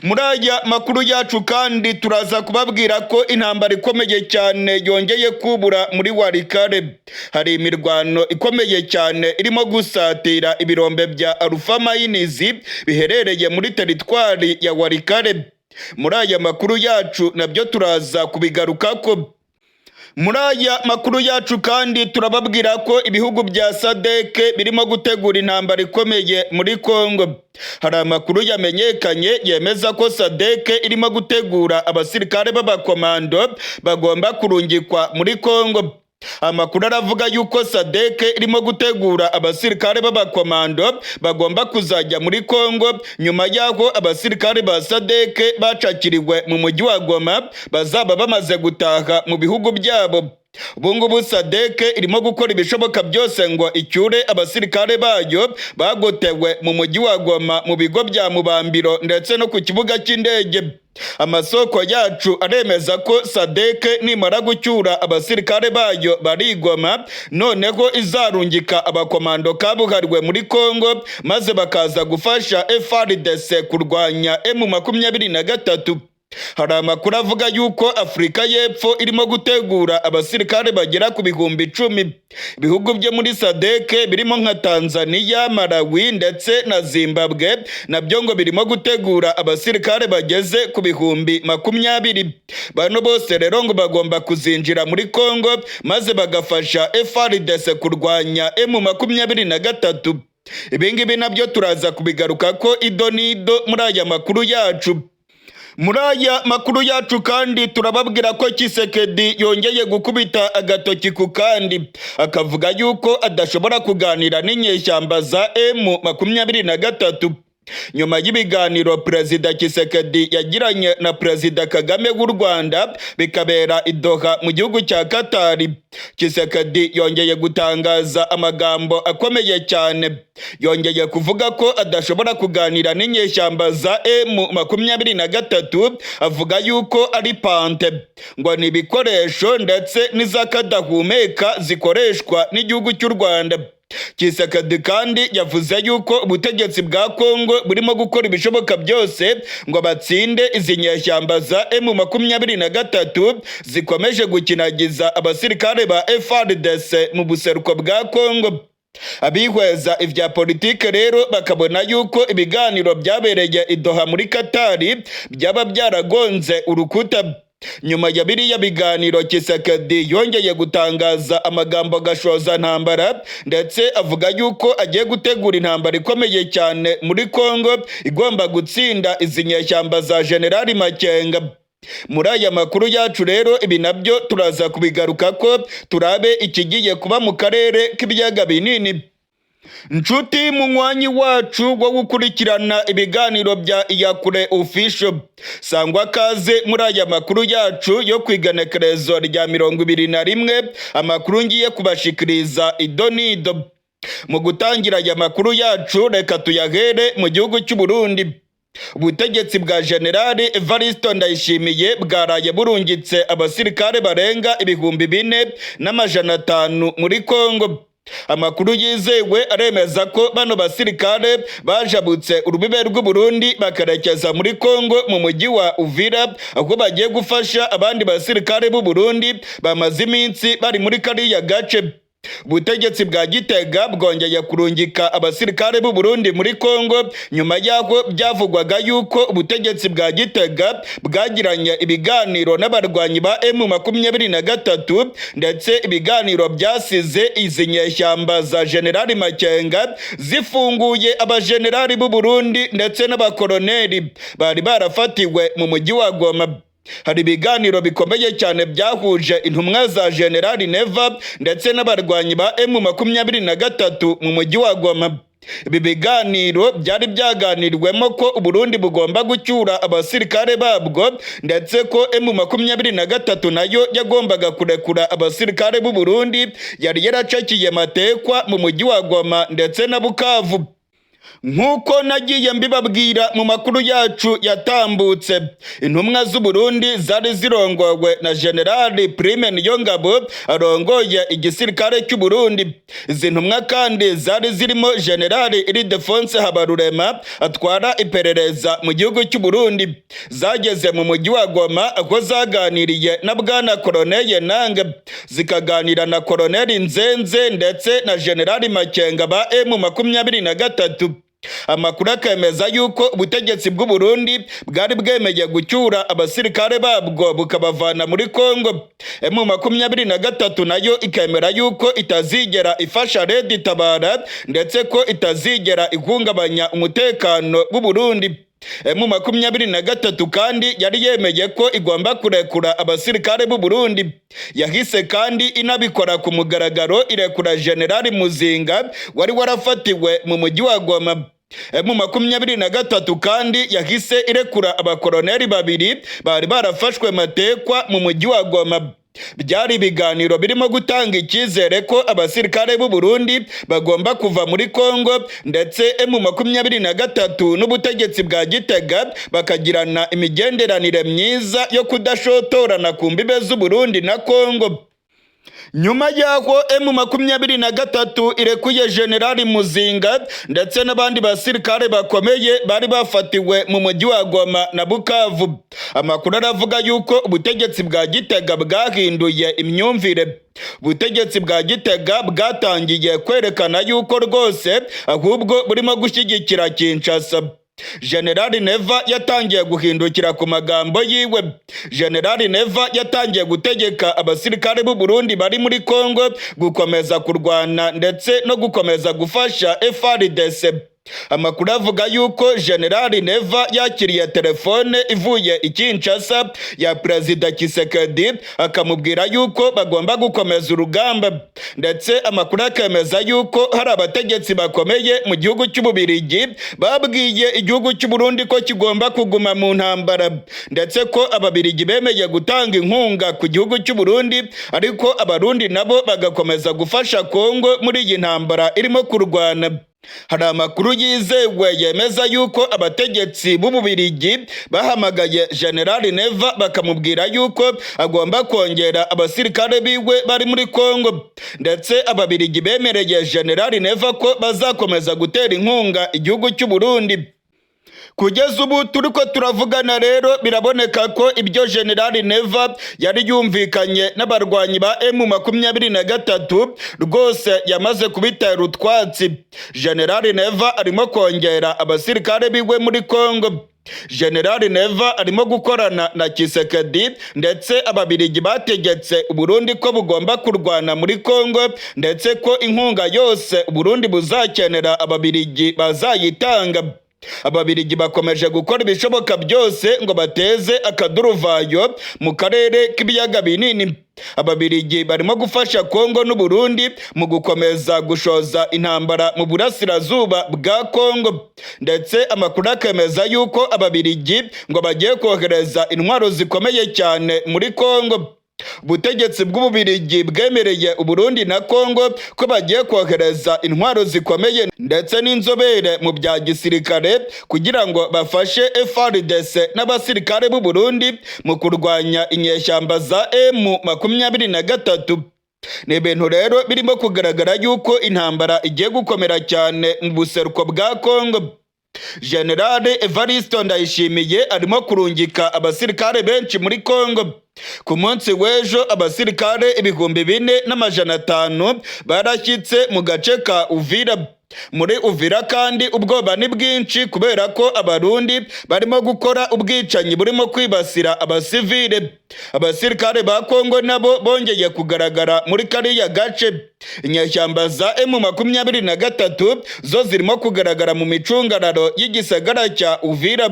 Speaker 1: Muri aya makuru yacu kandi turaza kubabwira ko intambara ikomeye cyane yongeye kubura muri Walikale. Hari imirwano ikomeye cyane irimo gusatira ibirombe bya Alufa Mines biherereye muri teritwari ya Walikale. Muri aya makuru yacu nabyo turaza kubigarukako. Muri aya makuru yacu kandi turababwira ko ibihugu bya SADC birimo gutegura intambara ikomeye muri Kongo. Hari amakuru yamenyekanye yemeza ko SADC irimo gutegura abasirikare b'abakomando bagomba kurungikwa muri Kongo. Amakuru aravuga yuko SADC irimo gutegura abasirikare b'abakomando bagomba kuzajya muri Kongo nyuma y'aho abasirikare ba SADC bacakiriwe mu mujyi wa Goma bazaba bamaze gutaha mu bihugu byabo. Ubu ngubu SADC irimo gukora ibishoboka byose ngo icyure abasirikare bayo bagotewe mu mujyi wa Goma, mu bigo bya Mubambiro ndetse no ku kibuga cy'indege. Amasoko yacu aremeza ko SADC nimara gucyura abasirikare bayo bari i Goma, noneho izarungika abakomando kabuhariwe muri Kongo maze bakaza gufasha FARDC kurwanya M23. Hari amakuru avuga yuko Afurika y'Epfo irimo gutegura abasirikare bagera ku 10,000. Ibihugu byo muri SADC birimo nka Tanzania, Malawi ndetse na Zimbabwe nabyo ngo birimo gutegura abasirikare bageze ku 20,000. Bano bose rero ngo bagomba kuzinjira muri Congo maze bagafasha FARDC kurwanya M23. Ibi ngibi nabyo turaza kubigaruka ko ido n'ido muri aya makuru yacu. Muri aya makuru yacu kandi turababwira ko Tshisekedi yongeye gukubita agatoki ku kandi, akavuga yuko adashobora kuganira n'inyeshyamba za M23. Nyuma y'ibiganiro Perezida Tshisekedi yagiranye na Perezida Kagame w'u Rwanda bikabera i Doha mu gihugu cya Katari, Tshisekedi yongeye gutangaza amagambo akomeye cyane. Yongeye kuvuga ko adashobora kuganira n'inyeshyamba za M23, avuga yuko ari pante, ngo ni ibikoresho ndetse n'izakadahumeka zikoreshwa n'igihugu cy'u Rwanda. Tshisekedi kandi yavuze yuko ubutegetsi bwa Kongo burimo gukora ibishoboka byose ngo batsinde izi nyeshyamba za M23 zikomeje gukinagiza abasirikare ba FARDC mu buseruko bwa Kongo. Abihweza ibya politike rero bakabona yuko ibiganiro byabereye i Doha muri Katari byaba byaragonze urukuta. Nyuma ya biriya biganiro, Tshisekedi yongeye gutangaza amagambo gashoza ntambara, ndetse avuga yuko agiye gutegura intambara ikomeye cyane muri Kongo igomba gutsinda izi nyeshyamba za Generali Makenga. Muri aya makuru yacu rero ibi nabyo turaza kubigaruka ko turabe ikigiye kuba mu karere k'ibiyaga binini. Nshuti munywanyi wacu wo gukurikirana ibiganiro bya Iyakure Official, sangwa kaze muri aya makuru yacu yo kwigenekerezo rya 21, amakuru ngiye kubashikiriza ido n'ido. Mu gutangira aya makuru yacu, reka tuyahere mu gihugu cy'u Burundi. Ubutegetsi bwa Generali Evaristo Ndayishimiye bwaraye burungitse abasirikare barenga 4,500 muri Kongo. Amakuru yizewe aremeza ko bano basirikare bajabutse urubibe rw'u Burundi bakarekeza muri Kongo mu mujyi wa Uvira, aho bagiye gufasha abandi basirikare b'u Burundi bamaze iminsi bari muri kariya gace. Ubutegetsi bwa Gitega bwongeye kurungika abasirikare b'u Burundi muri Kongo nyuma y'aho byavugwaga yuko ubutegetsi bwa Gitega bwagiranye ibiganiro n'abarwanyi ba M23, ndetse ibiganiro byasize izi nyeshyamba za Generali Makenga zifunguye abajenerali b'u Burundi ndetse n'abakoloneli bari barafatiwe mu mujyi wa Goma. Hari ibiganiro bikomeye cyane byahuje intumwa za Generali Neva ndetse n'abarwanyi ba M23 mu mujyi wa Goma. Ibi biganiro byari byaganiriwemo ko Uburundi bugomba gucyura abasirikare babwo, ndetse ko M23 nayo yagombaga kurekura abasirikare b'u Burundi yari yaracakiye matekwa mu mujyi wa Goma ndetse na Bukavu. Nk'uko nagiye mbibabwira mu makuru yacu yatambutse, intumwa z'u Burundi zari zirongowe na Generali Prime Niyongabo arongoye igisirikare cy'u Burundi. Izi ntumwa kandi zari zirimo Generali Ildefonse Habarurema atwara iperereza mu gihugu cy'u Burundi. Zageze mu mujyi wa Goma aho zaganiriye na Bwana Colonel Nange, zikaganira na Colonel Nzenze ndetse na Generali Makenga ba M23. Amakuru akemeza yuko ubutegetsi bw'u Burundi bwari bwemeye gucyura abasirikare babwo bukabavana muri Kongo. M23 nayo ikemera yuko itazigera ifasha Red Tabara ndetse ko itazigera ihungabanya umutekano w'u Burundi. M23 kandi yari yemeye ko igomba kurekura abasirikare b'u Burundi. Yahise kandi inabikora ku mugaragaro, irekura Generali Muzinga wari warafatiwe mu mujyi wa Goma. M23 kandi yahise irekura abakoloneli babiri bari barafashwe matekwa mu mujyi wa Goma. Byari ibiganiro birimo gutanga icyizere ko abasirikare b'u Burundi bagomba kuva muri Kongo, ndetse M23 n'ubutegetsi bwa Gitega bakagirana imigenderanire myiza yo kudashotorana ku mbibe z'u Burundi na Kongo. Nyuma y'aho M23 irekuye Generali Muzinga ndetse n'abandi basirikare bakomeye bari bafatiwe mu mujyi wa Goma na Bukavu, amakuru aravuga yuko ubutegetsi bwa Gitega bwahinduye imyumvire. Ubutegetsi bwa Gitega bwatangiye kwerekana yuko rwose ahubwo burimo gushyigikira Kinshasa. Generali Neva yatangiye guhindukira ku magambo yiwe. Generali Neva yatangiye gutegeka abasirikare b'u Burundi bari muri Kongo gukomeza kurwana ndetse no gukomeza gufasha FARDC. Amakuru avuga yuko Generali Neva yakiriye telefone ivuye i Kinshasa ya Perezida Tshisekedi, akamubwira yuko bagomba gukomeza urugamba. Ndetse amakuru akemeza yuko hari abategetsi bakomeye mu gihugu cy'Ububirigi babwiye igihugu cy'u Burundi ko kigomba kuguma mu ntambara, ndetse ko Ababirigi bemeye gutanga inkunga ku gihugu cy'u Burundi, ariko Abarundi nabo bagakomeza gufasha Kongo muri iyi ntambara irimo kurwana. Hari amakuru yizewe yemeza yuko abategetsi b'Ububirigi bahamagaye Generali Neva bakamubwira yuko agomba kongera abasirikare biwe bari muri Kongo, ndetse Ababirigi bemereye Generali Neva ko bazakomeza gutera inkunga igihugu cy'u Burundi. Kugeza ubu turiko turavugana rero, biraboneka ko ibyo Generali Neva yari yumvikanye n'abarwanyi ba M23 rwose yamaze kubitera utwatsi. Generali Neva arimo kongera abasirikare biwe muri Kongo. Generali Neva arimo gukorana na Tshisekedi, ndetse Ababirigi bategetse Uburundi ko bugomba kurwana muri Kongo, ndetse ko inkunga yose Uburundi buzakenera Ababirigi bazayitanga. Ababirigi bakomeje gukora ibishoboka byose ngo bateze akaduruvayo mu karere k'Ibiyaga Binini. Ababirigi barimo gufasha Kongo n'Uburundi mu gukomeza gushoza intambara mu burasirazuba bwa Kongo, ndetse amakuru akemeza yuko Ababirigi ngo bagiye kohereza intwaro zikomeye cyane muri Kongo. Ubutegetsi bw'Ububirigi bwemereye Uburundi na Kongo ko bagiye kohereza intwaro zikomeye ndetse n'inzobere mu bya gisirikare kugira ngo bafashe FARDC n'abasirikare b'u Burundi mu kurwanya inyeshyamba za M23. Ni ibintu rero birimo kugaragara yuko intambara igiye gukomera cyane mu buseruko bwa Kongo. Generale Evaristo Ndayishimiye arimo kurungika abasirikare benshi muri Kongo. Ku munsi w'ejo abasirikare 4500 barashyitse mu gace ka Uvira. Muri Uvira kandi ubwoba ni bwinshi kubera ko Abarundi barimo gukora ubwicanyi burimo kwibasira abasivile. Abasirikare ba Kongo nabo bongeye kugaragara muri kariya gace. Inyeshyamba za M23 zo zirimo kugaragara mu micungararo y'igisagara cya Uvira.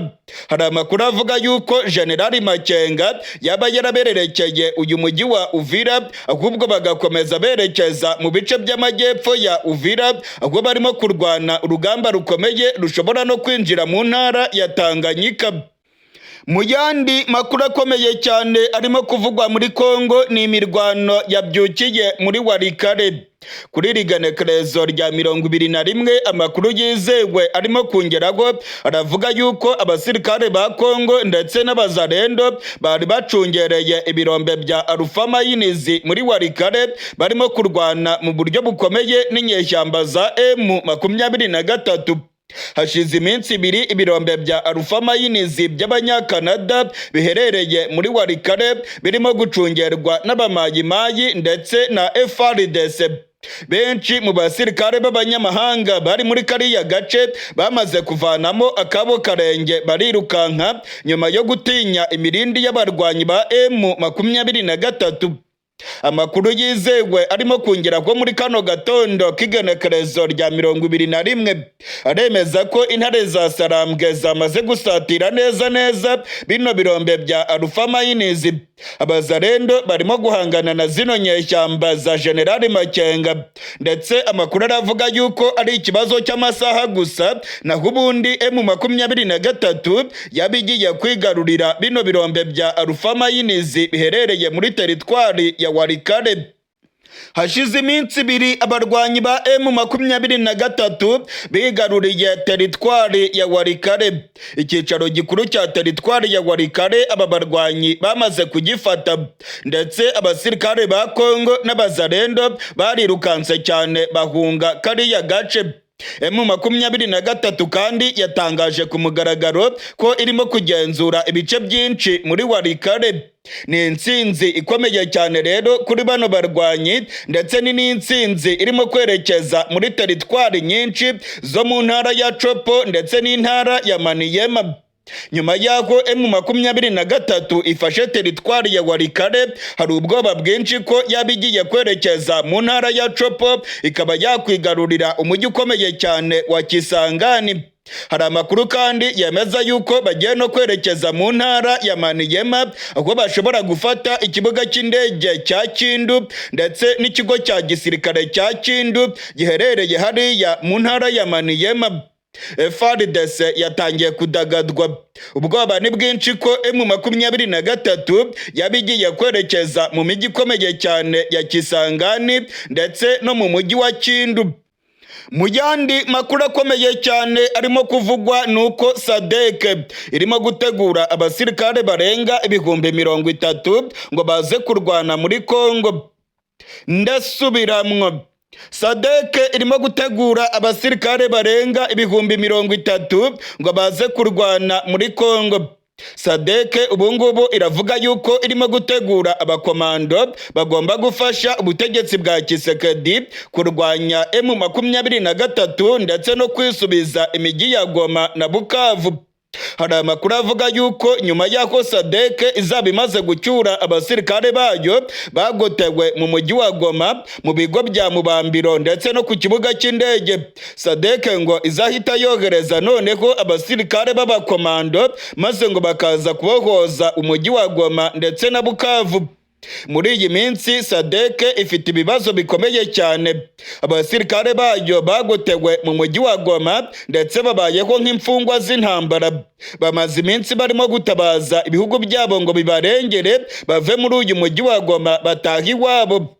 Speaker 1: Hari amakuru avuga yuko Generali Makenga yaba yarabererekeye uyu mujyi wa Uvira, ahubwo bagakomeza berekeza mu bice by'amajyepfo ya Uvira, aho barimo kurwana urugamba rukomeye rushobora no kwinjira mu ntara ya Tanganyika. Mu yandi makuru akomeye cyane arimo kuvugwa muri Kongo ni imirwano yabyukiye muri Walikale. Kuri iri genekerezo rya 21, amakuru yizewe arimo kungeraho aravuga yuko abasirikare ba Kongo ndetse n'Abazarendo bari bacungereye ibirombe bya Alpha Mines muri Walikale barimo kurwana mu buryo bukomeye n'inyeshyamba za M23. Hashize iminsi 2 ibirombe bya Alpha Mines by'Abanyakanada biherereye muri Walikale birimo gucungerwa n'Abamayimayi ndetse na FARDC. Benshi mu basirikare b'abanyamahanga bari muri kariya gace bamaze kuvanamo akabo karenge barirukanka nyuma yo gutinya imirindi y'abarwanyi ba M23. Amakuru yizewe arimo kongera ko muri kano gatondo k'igenekerezo rya 21 aremeza ko intare za Sarambwe zamaze gusatira neza neza bino birombe bya Alpha Mines. Abazarendo barimo guhangana na zino nyeshyamba za Generali Makenga, ndetse amakuru aravuga yuko ari ikibazo cy'amasaha gusa, naho ubundi M23 yaba igiye kwigarurira bino birombe bya Alpha Mines biherereye muri teritwari ya Walikale. Hashize iminsi 2 abarwanyi ba M23 bigaruriye teritwari ya Walikale. Icyicaro gikuru cya teritwari ya Walikale aba barwanyi bamaze kugifata, ndetse abasirikare ba Kongo n'abazarendo barirukanse cyane bahunga kariya gace. M23 kandi yatangaje ku mugaragaro ko irimo kugenzura ibice byinshi muri Walikale. Ni intsinzi ikomeye cyane rero kuri bano barwanyi, ndetse ni n'intsinzi irimo kwerekeza muri teritwari nyinshi zo mu ntara ya Tshopo ndetse n'intara ya Maniema. Nyuma y'aho M23 ifashe teritwari ya Walikale, hari ubwoba bwinshi ko yaba igiye kwerekeza mu ntara ya Tshopo, ikaba yakwigarurira umujyi ukomeye cyane wa Kisangani. Hari amakuru kandi yemeza yuko bagiye no kwerekeza mu ntara ya Maniema, aho bashobora gufata ikibuga cy'indege cya Kindu ndetse n'ikigo cya gisirikare cya Kindu giherereye hariya mu ntara ya Maniema. FARDC yatangiye kudagadwa. Ubwoba ni bwinshi ko M23 yaba igiye kwerekeza mu mijyi ikomeye cyane ya Kisangani ndetse no mu mujyi wa Kindu. Mu yandi makuru akomeye cyane arimo kuvugwa ni uko SADC irimo gutegura abasirikare barenga 30,000 ngo baze kurwana muri Kongo. Ndasubiramwo, SADC irimo gutegura abasirikare barenga 30,000 ngo baze kurwana muri Kongo. SADC ubungubu iravuga yuko irimo gutegura abakomando bagomba gufasha ubutegetsi bwa Tshisekedi kurwanya M23 ndetse no kwisubiza imijyi ya Goma na Bukavu. Hari amakuru avuga yuko nyuma y'aho SADC izaba imaze gucyura abasirikare bayo bagotewe mu mujyi wa Goma, mu bigo bya Mubambiro ndetse no ku kibuga cy'indege, SADC ngo izahita yohereza noneho abasirikare b'abakomando, maze ngo bakaza kubohoza umujyi wa Goma ndetse na Bukavu. Muri iyi minsi SADC ifite ibibazo bikomeye cyane. Abasirikare bayo bagotewe mu mujyi wa Goma ndetse babayeho nk'imfungwa z'intambara. Bamaze iminsi barimo gutabaza ibihugu byabo ngo bibarengere bave muri uyu mujyi wa Goma batahe iwabo.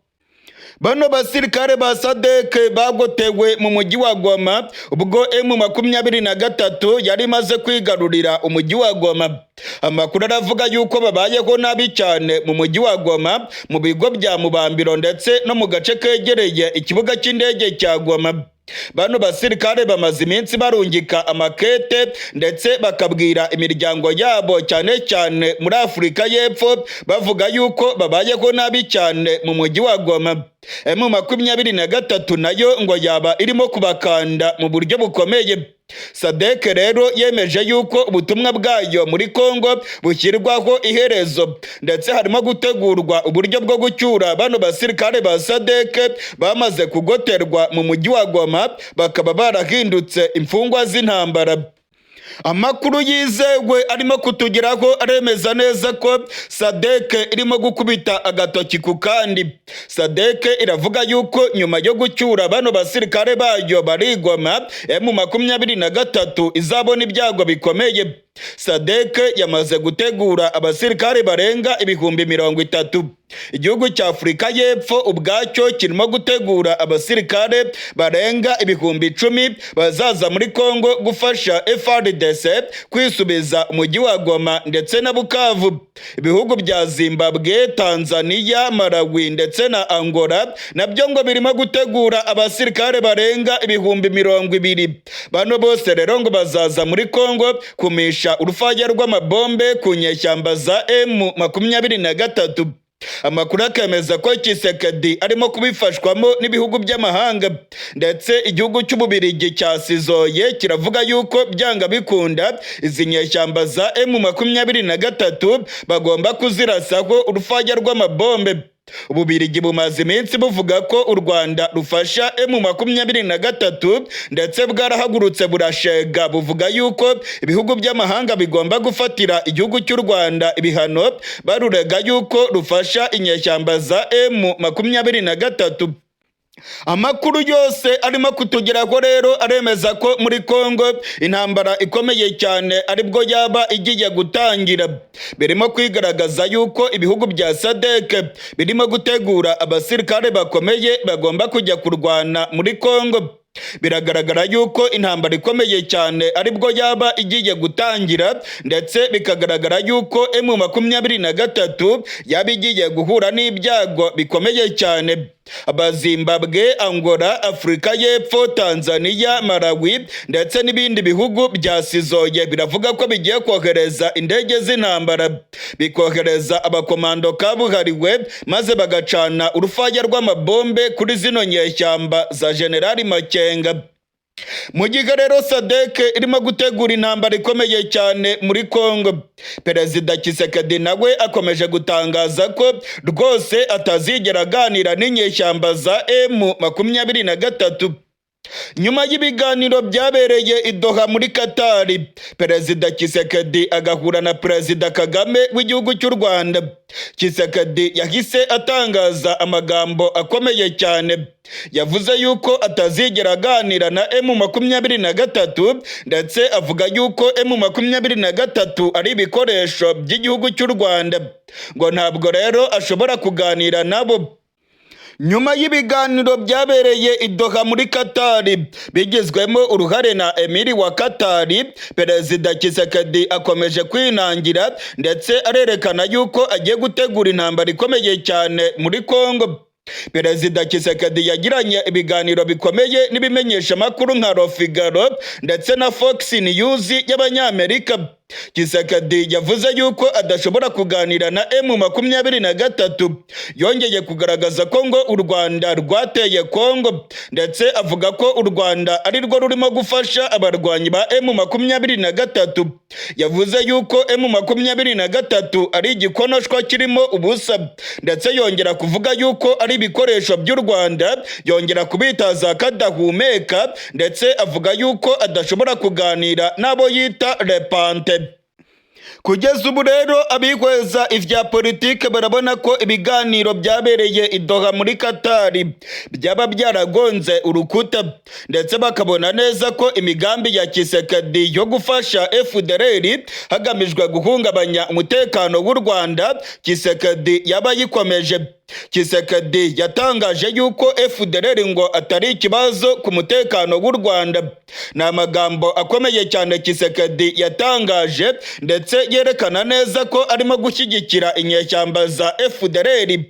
Speaker 1: Bano basirikare ba SADC bagotewe mu mujyi wa Goma ubwo M23 yari imaze kwigarurira umujyi wa Goma. Amakuru aravuga yuko babayeho nabi cyane mu mujyi wa Goma, mu bigo bya Mubambiro ndetse no mu gace kegereye ikibuga cy'indege cya Goma. Bano basirikare bamaze iminsi barungika amakete ndetse bakabwira imiryango yabo, cyane cyane muri Afurika y'Epfo, bavuga yuko babayeho nabi cyane mu mujyi wa Goma. M23 nayo ngo yaba irimo kubakanda mu buryo bukomeye. SADC rero yemeje yuko ubutumwa bwayo muri Kongo bushyirwaho iherezo, ndetse harimo gutegurwa uburyo bwo gucyura bano basirikare ba SADC bamaze kugoterwa mu mujyi wa Goma, bakaba barahindutse imfungwa z'intambara. Amakuru yizewe arimo kutugeraho aremeza neza ko SADC irimo gukubita agatoki ku kandi. SADC iravuga yuko nyuma yo gucyura bano basirikare bayo bari Goma, M23 izabona ibyago bikomeye. SADC yamaze gutegura abasirikare barenga 30,000. Igihugu cya Afurika y'Epfo ubwacyo kirimo gutegura abasirikare barenga 10,000 bazaza muri Kongo gufasha FARDC kwisubiza umujyi wa Goma ndetse na Bukavu. Ibihugu bya Zimbabwe, Tanzania, Malawi ndetse na Angola nabyo ngo birimo gutegura abasirikare barenga 20,000. Bano bose rero ngo bazaza muri Kongo kumisha urufaya rw'amabombe ku nyeshyamba za M23. Amakuru akemeza ko Tshisekedi arimo kubifashwamo n'ibihugu by'amahanga, ndetse igihugu cy'Ububirigi cyasizoye kiravuga yuko byanga bikunda izi nyeshyamba za M23 bagomba kuzirasaho urufaya rw'amabombe. Ububirigi bumaze iminsi buvuga ko u Rwanda rufasha M23, ndetse bwarahagurutse burashega buvuga yuko ibihugu by'amahanga bigomba gufatira igihugu cy'u Rwanda ibihano, barurega yuko rufasha inyeshyamba za M23. Amakuru yose arimo kutugeraho rero aremeza ko muri Kongo intambara ikomeye cyane aribwo yaba igiye gutangira. Birimo kwigaragaza yuko ibihugu bya SADC birimo gutegura abasirikare bakomeye bagomba kujya kurwana muri Kongo. Biragaragara yuko intambara ikomeye cyane aribwo yaba igiye gutangira, ndetse bikagaragara yuko M23 yaba igiye guhura n'ibyago bikomeye cyane. Abazimbabwe, Angola, Afurika y'Epfo, Tanzania, Malawi ndetse n'ibindi bihugu byasizoye biravuga ko bigiye kohereza indege z'intambara, bikohereza abakomando kabuhariwe, maze bagacana urufaya rw'amabombe kuri zino nyeshyamba za Generali Makenga. Mu gihe rero SADC irimo gutegura intambara ikomeye cyane muri Congo, Perezida Tshisekedi nawe akomeje gutangaza ko rwose atazigera aganira n'inyeshyamba za M23. Nyuma y'ibiganiro byabereye i Doha muri Katari, Perezida Tshisekedi agahura na Perezida Kagame w'igihugu cy'u Rwanda, Tshisekedi yahise atangaza amagambo akomeye cyane. Yavuze yuko atazigera aganira na M23, ndetse avuga yuko M23 ari ibikoresho by'igihugu cy'u Rwanda, ngo ntabwo rero ashobora kuganira nabo. Nyuma y'ibiganiro byabereye i Doha muri Katari bigizwemo uruhare na Emiri wa Katari, Perezida Tshisekedi akomeje kwinangira, ndetse arerekana yuko agiye gutegura intambara ikomeye cyane muri Kongo. Perezida Tshisekedi yagiranye ibiganiro bikomeye n'ibimenyeshamakuru nka Le Figaro ndetse na Fox News y'Abanyamerika. Tshisekedi yavuze yuko adashobora kuganira na M23. Yongeye kugaragaza ko ngo u Rwanda rwateye Kongo, ndetse avuga ko u Rwanda ari rwo rurimo gufasha abarwanyi ba M23. Yavuze yuko M23 ari igikonoshwa kirimo ubusa, ndetse yongera kuvuga yuko ari ibikoresho by'u Rwanda, yongera kubitaza kadahumeka, ndetse avuga yuko adashobora kuganira n'abo yita repante. Kugeza ubu rero abihweza ivya politike barabona ko ibiganiro byabereye i Doha muri Katari byaba byaragonze urukuta, ndetse bakabona neza ko imigambi ya Tshisekedi yo gufasha FDLR hagamijwe guhungabanya umutekano w'u Rwanda, Tshisekedi yaba yikomeje. Tshisekedi yatangaje yuko FDLR ngo atari ikibazo ku mutekano w'u Rwanda. Ni amagambo akomeye cyane Tshisekedi yatangaje, ndetse yerekana neza ko arimo gushyigikira inyeshyamba za FDLR.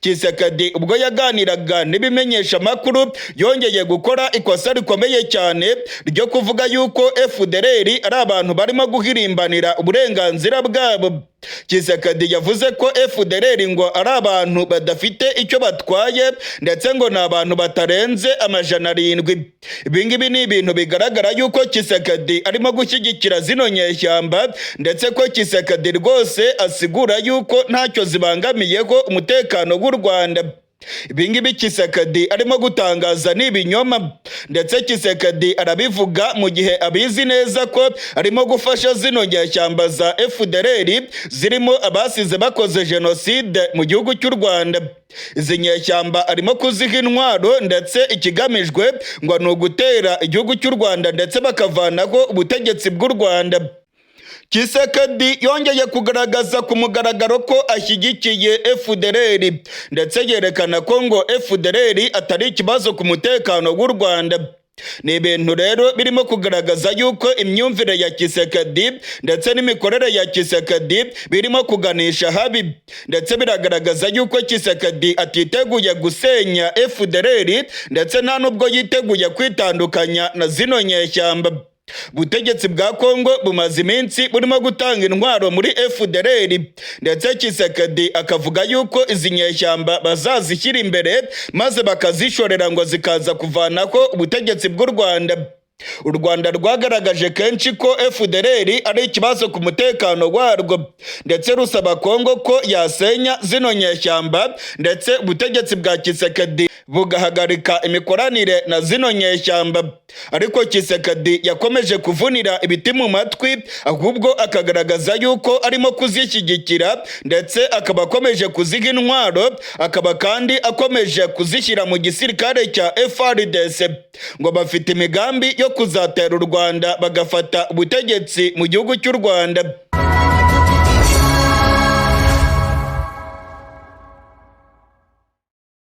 Speaker 1: Tshisekedi ubwo yaganiraga n'ibimenyeshamakuru yongeye gukora ikosa rikomeye cyane ryo kuvuga yuko FDLR ari abantu barimo guhirimbanira uburenganzira bwabo. Tshisekedi yavuze ko FDLR ngo ari abantu badafite icyo batwaye, ndetse ngo ni abantu batarenze 700. Ibi ngibi ni ibintu bigaragara yuko Tshisekedi arimo gushyigikira zino nyeshyamba, ndetse ko Tshisekedi rwose asigura yuko ntacyo zibangamiyeho umutekano w'u Rwanda. Ibi ngibi Tshisekedi arimo gutangaza ni ibinyoma, ndetse Tshisekedi arabivuga mu gihe abizi neza ko arimo gufasha zino nyeshyamba za FDLR zirimo abasize bakoze jenoside mu gihugu cy'u Rwanda. Izi nyeshyamba arimo kuziha intwaro, ndetse ikigamijwe ngo ni ugutera igihugu cy'u Rwanda, ndetse bakavanaho ubutegetsi bw'u Rwanda. Tshisekedi yongeye kugaragaza ku mugaragaro ko ashyigikiye FDLR, ndetse yerekana ko ngo FDLR atari ikibazo ku mutekano w'u Rwanda. Ni ibintu rero birimo kugaragaza yuko imyumvire ya Tshisekedi ndetse n'imikorere ya Tshisekedi birimo kuganisha habi, ndetse biragaragaza yuko Tshisekedi atiteguye gusenya FDLR, ndetse nta nubwo yiteguye kwitandukanya na zino nyeshyamba. Ubutegetsi bwa Kongo bumaze iminsi burimo gutanga intwaro muri FDLR, ndetse Tshisekedi akavuga yuko izi nyeshyamba bazazishyira imbere maze bakazishorera ngo zikaza kuvanaho ubutegetsi bw'u Rwanda. U Rwanda rwagaragaje kenshi ko FDLR ari ikibazo ku mutekano warwo, ndetse rusaba Kongo ko yasenya zino nyeshyamba, ndetse ubutegetsi bwa Tshisekedi bugahagarika imikoranire na zino nyeshyamba. Ariko Tshisekedi yakomeje kuvunira ibiti mu matwi, ahubwo akagaragaza yuko arimo kuzishyigikira, ndetse akaba akomeje kuziha intwaro, akaba kandi akomeje kuzishyira mu gisirikare cya FARDC. Ngo bafite imigambi yo kuzatera u Rwanda, bagafata ubutegetsi mu gihugu cy'u Rwanda.